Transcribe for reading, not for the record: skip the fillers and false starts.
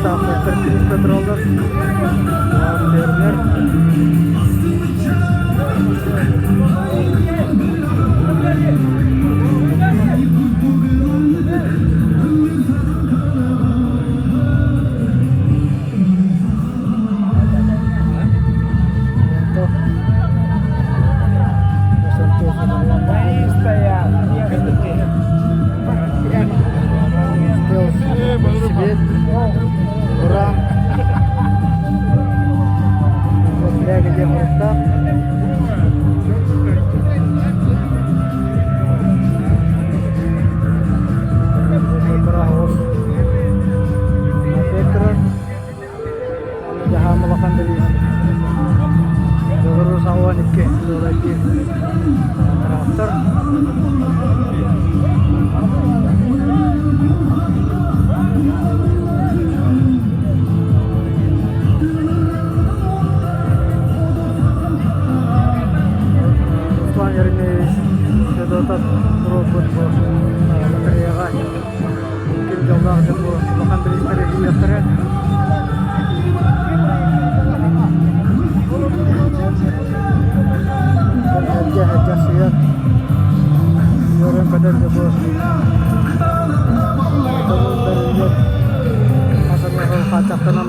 Стасовтар күүскэ тураллар. Фермер. Свет, Уран, Фляга диэн уруктаах. Дьаһаам улахан билиис. Беларусь 62 Беларусь трактор. Руслан Еремеевич Федотов туруорбут бу лотереяҕа Ким дьоллоох дьон бу улахан бириистэри ыйыахтара. Эргэ эргэ сыйан үөрэн көтөн дьэ бу хааччахтана.